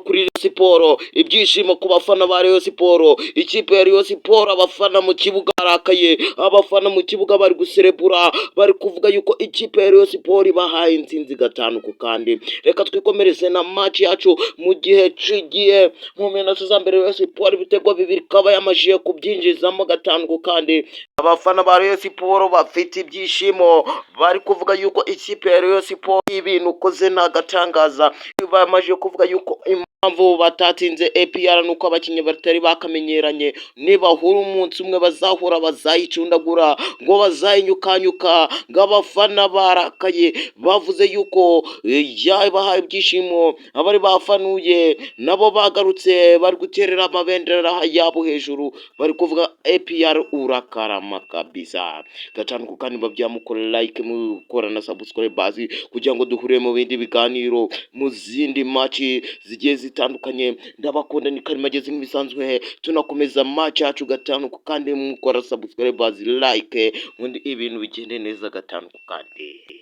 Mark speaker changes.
Speaker 1: Kuri Rayon Sport, ibyishimo ku bafana ba Rayon Sport. Ikipe ya Rayon Sport, abafana mu kibuga barakaye, abafana mu kibuga bari guserebura, bari kuvuga yuko ikipe ya Rayon Sport ibahaye intsinzi 5 ku kandi. Reka twikomereze na match yacu. Mu gihe cigiye mu minota za mbere, Rayon Sport ibitego bibiri ikaba yamajije kubyinjizamo 5 ku kandi. Abafana ba Rayon Sport bafite ibyishimo, bari kuvuga yuko ikipe ya Rayon Sport ibintu ukoze ni agatangaza. Bamaze kuvuga yuko impamvu batatsinze APR nuko abakinnyi batari bakamenyeranye, nibahura umunsi umwe bazahura bazayicundagura, ngo bazayinyukanyuka. Ngo abafana barakaye, bavuze yuko yabahaye ibyishimo. Abari bafanuye nabo bagarutse, bari guterera amabendera yabo hejuru, bari kuvuga "APR urakarama kabisa". 5 ku kandi babyamukora like, mukora na subscribe kugira ngo duhure mu bindi biganiro, mu zindi match zigiye zitandukanye. Ndabakunda, ni Karimagezi nk'ibisanzwe. Tunakomeza match yacu 5 ku kandi, mukora subscribe, like, ubundi ibintu bigende neza 5 ku kandi.